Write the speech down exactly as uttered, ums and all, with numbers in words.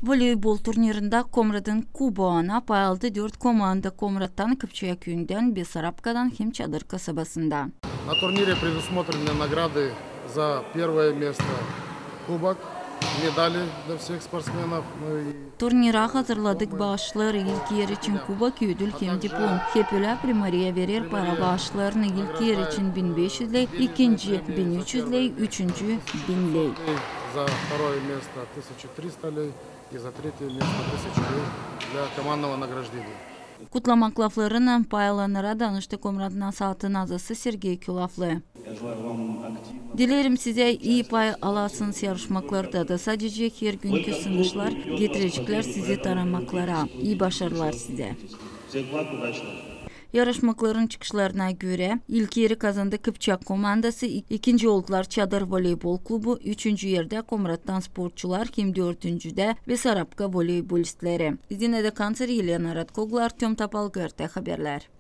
Voleybol turnirindä Komratın kubouna pay aldı dört komanda Komrattan, Kıpçak küüyündän, Besarabkadan hem Çadır kasabasından. На турнире предусмотрены награды за первое место, кубок, медали для всех спортсменов. Ну и Turnirä hazırladık baaşları, ilk er için kubok, ödül hem diplom. Hep ölä primariya verer para baaşlarını, ilk er için bin beş üz ley, ikinci bin üç üz ley, üçüncü bin ley. За второе место тысяча триста лей и за третье место тысяча лей для командного награждения. Kutlamak laflarınnan pay alanlara danıştı Komratın nasaatın azası Sergey Külaflı. Dilerim sizä, ii pay alasınız yarışmaklarda da. Sadecä hergünkü sınışlar getireceklär sizi tanımaklara. İi başarılar sizä. Yarışmakların çıkışlarına görä, ilk eri kazandı Kıpçak komandası, i-, ikinci oldular Çadır voleybol klubu, üçüncü erdä Komrattan sportçular hem dördüncüdä Besarabka voleybolistleri. Zinaida Kanţer, Elena Radkoglu, Artöm Topal, GRT Haberlär.